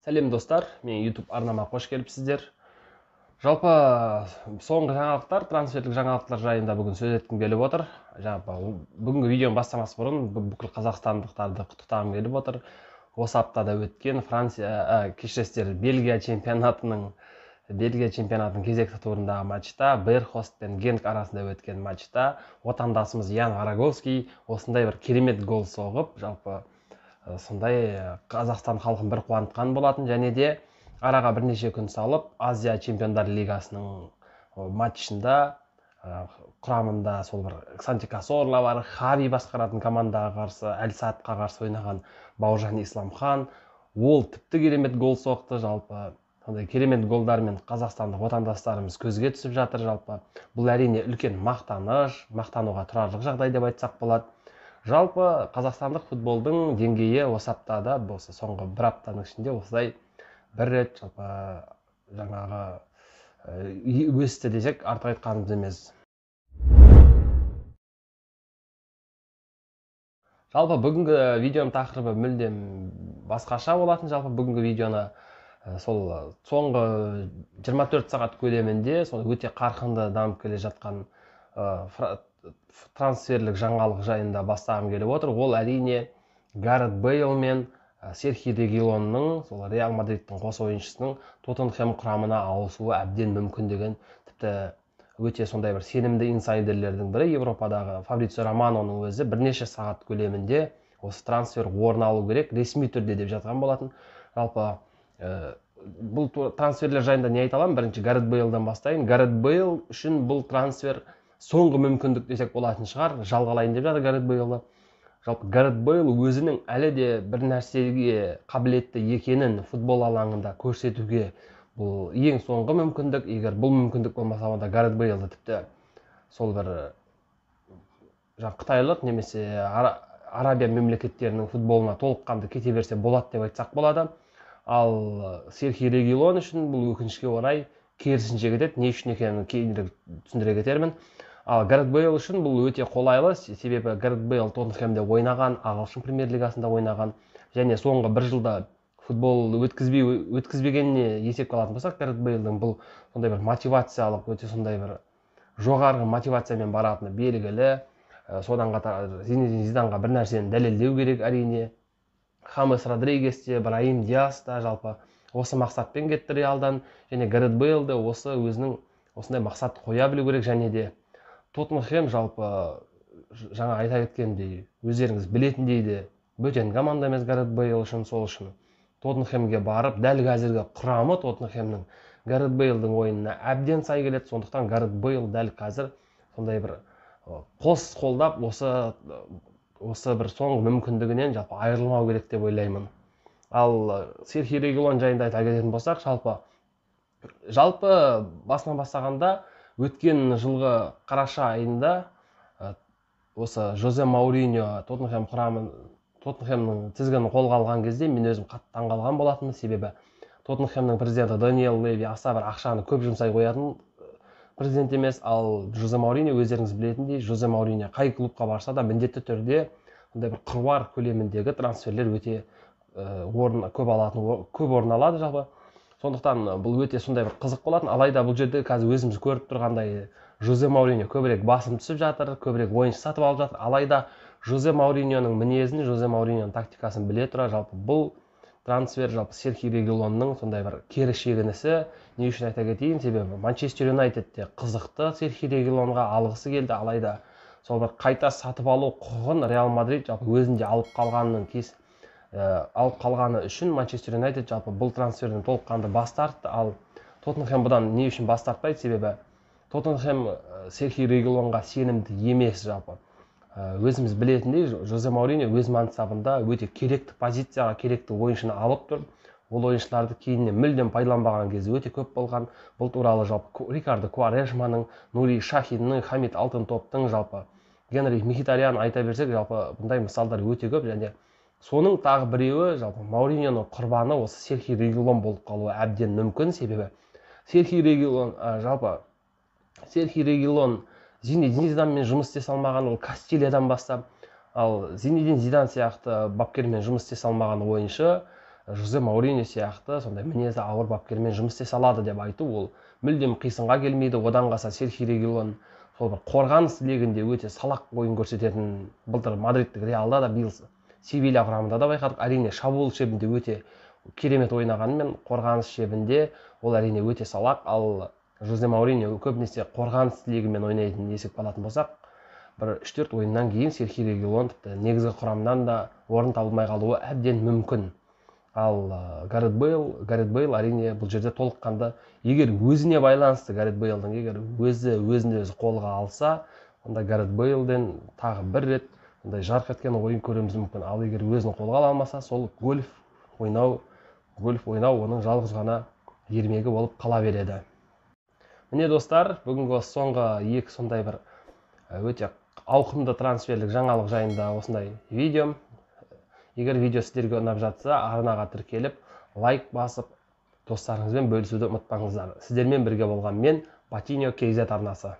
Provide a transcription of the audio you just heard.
Сәлем достар, мен YouTube арнама қош келіпсіздер. Жалпы соңғы жаңалықтар, трансферлік жаңалықтар жайында бүгін сөз еткім келіп отыр. Жалпы бүгінгі видеоны бастамас бұрын бүкіл қазақстандықтарды құттықтағым келіп отыр. Осы аптада өткен Франция, кешіресіздер, Бельгия чемпионатының кезекті турындағы матчта Берхост пен Генк арасында өткен матчта отандасымыз Ян Вороговский осындай бір керемет гол соғып, жалпы сондай Қазақстан халқын бір қуантқан болатын. Және де араға бірнеше күн салып Азия Чемпиондар Лигасының матчында құрамында сол бір Санти Касорла бар, Хави басқаратын командаға қарсы, Әл Саадқа қарсы ойнаған Бауыржан Исламхан, ол тіпті керемет гол соқты. Жалпы сондай керемет голдармен қазақстандық отандастарымыз көзге түсіп жатыр. Жалпы бұл әрине үлкен мақтаныш, мақтануға тұрарлық жағдай деп айтсақ болады. Жалпы қазақстандық футболдың деңгейі осы аптада, осы соңғы бір аптаның ішінде осылай бір рет жалпы жаңағы өсті десек артық айтқанымыз емес. Жалпы бүгінгі видеоның тақырыбы мүлдем басқаша болатын. Жалпы бүгінгі видеоны сол соңғы 24 сағат көлемінде сол өте қарқынды дамып келе жатқан трансферлік жаңалық жайында бастағым келіп отыр. Ол әрине Гарет Бейл мен Серхи Регилонның, сол Реал Мадридтің қос ойыншысының Тоттенхэм құрамына ауысуы әбден мүмкін деген, тіпті өте сондай бір сенімді инсайдерлердің бірі Европадағы Фабрицио Романоның өзі бірнеше сағат көлемінде осы трансфер орын алу керек ресми түрде деп жатқан болатын. Жалпы бұл трансферлер жайында не айта аламын? Бірінші Гарет Бейлдан бастайын. Гарет Бейл үшін бұл трансфер соңғы мүмкіндік десек болатын шығар. Жалғалайын деп жатыр Гарет Бейлді. Жалпы Гарет Бейл өзінің әлі де бір нәрсеге қабілетті екенін футбол алаңында көрсетуге бұл ең соңғы мүмкіндік. Егер бұл мүмкіндік болмаса, онда Гарет Бейлді тіпті сол бір қытайлық немесе Арабия мемлекеттерінің футболына толыққанды кете берсе болады деп айтсақ болады. Ал Серхи Регилон үшін бұл өкінішке орай керісінше кетеді. Не үшін екенін кейінірек түсіндіре кетермін. Ал Гарет Бейл үшін бұл өте қолайлы, себебі Гарет Бейл Тоттенхэмде ойнаған, ағылшын премьер-лигасында ойнаған және соңғы бір жылда футбол өткізбегеніне есепке алатын болсақ, Гарет Бейлдің бұл сондай бір мотивациялық, өте сондай бір жоғарғы мотивациямен баратыны белгілі. Содан қатар Зинедин Зиданға бір нәрсені дәлелдеу керек әрине. Хамес Родригес те, Браим Диас та жалпы осы мақсатпен кетті Реалдан. Және Гарет Бейл де осы өзінің осындай мақсат қоя білу керек. Және де Тоттенхэм жалпы жаңа айта кеткендей, өздеріңіз білетіндей де бөтен команда емес Гарет Бейл үшін. Сол үшін Тоттенхэмге барып, дәл қазіргі құрамы Тоттенхэмнің Гарет Бейлдің ойынына әбден сай келеді. Сондықтан Гарет Бейл дәл қазір сондай бір қос қолдап осы бір соңғы мүмкіндігінен жалпы айырылмау керек деп ойлаймын. Ал Серхи Регилон жайында айта кететін болсақ, жалпы басынан бастағанда өткен жылғы қараша айында осы Жозе Мауриньо Тоттенхэм құрамын, Тоттенхэмнің тізгінін қолға алған кезде мен өзім қатты таңғалған болатынмын. Себебі Тоттенхэмнің президенті Даниэл Леви аса бір ақшаны көп жұмсай қоятын президент емес. Ал Жозе Мауриньо, өздеріңіз білетіндей, Жозе Мауриньо қай клубқа барса да міндетті түрде сондай бір қыруар көлеміндегі трансферлер өте орын көп алатын, көп орын алады жалпы. Сондықтан бұл өте сондай бір қызық болатын. Алайда бұл жерде қазір өзіміз көріп тұрғандай Жозе Мауриньо көбірек басым түсіп жатыр, көбірек ойыншы сатып алып жатыр. Алайда Жозе Мауриньоның мінезін, Жозе Мауриньоның тактикасын біле тұра жалпы бұл трансфер жалпы Серхи Регилонның сондай бір кері шегінісі. Не үшін айта кетейін, себебі Манчестер Юнайтед те қызықты Серхи Регилонға алғысы келді. Алайда сол бір қайта сатып алу құқығын Реал Мадрид жалпы өзінде алып қалғанының алып қалғаны үшін Манчестер Юнайтед жалпы бұл трансферден толыққанды бас тартты. Ал Тоттенхэм бұдан не үшін бас тартпайды? Себебі Тоттенхэм Серхи Регилонға сенімді емес жалпы. Өзіміз білетіндей, Жозе Мауриньо өз мансабында өте керекті позицияға керекті ойыншыны алып тұр. Ол ойыншыларды кейіннен мүлдем пайдаланбаған кезі өте көп болған. Бұл туралы жалпы Рикардо Куарешманың, Нури Шахиннің, Хамид Алтынтоптың, жалпы Генри Мхитарян айта берсек, жалпы бұндай мысалдар өте көп. Және соның тағы біреуі жалпы Мауриньоның құрбаны осы Серхи Регилон болып қалуы әбден мүмкін. Себебі Серхи Регилон жалпы Серхи Регилон Зинедин Зиданмен жұмыс істесе алмаған, ол Кастильядан бастап, ал Зинедин Зидан сияқты бапкермен жұмыс істесе алмаған ойыншы Жозе Мауриньо сияқты сондай мінезі ауыр бапкермен жұмыс істесе алады деп айту ол мүлдем қисынға келмейді. Одан қалса, Серхи Регилон сол бір қорғаныс легінде өте салақ ойын көрсететін, былтыр мадридтік Реалда да, биыл Севилья құрамында да байқадық. Әрине, шабуыл шебінде өте керемет ойнағанымен, қорғаныс шебінде ол, әрине, өте салақ. Ал Жозе Мауриньо көбінесе қорғаныс легімен ойнайтынын есепке алатын болсақ, бір 3-4 ойыннан кейін Серхи Регилон тіпті негізгі құрамнан да орын табылмай қалуы әбден мүмкін. Ал Гарет Бейл, әрине, бұл жерде толыққанды егер өзіне байланысты, Гарет Бейлдің егер өзі өзін өзі қолға алса, онда Гарет Бейлден тағы бір рет ондай жарқ еткен ойын көруіміз мүмкін. Ал егер өзін қолға ала алмаса, сол гольф ойнау оның жалғыз ғана ермегі болып қала береді. Міне, достар, бүгінгі осы соңғы екі сондай бір өте ауқымды трансферлік жаңалық жайында осындай видео. Егер видео сіздерге ұнап жатса, арнаға тіркеліп, лайк басып, достарыңызбен бөлісуді ұмытпаңыздар. Сіздермен бірге болған мен, Батиньо KZ арнасы.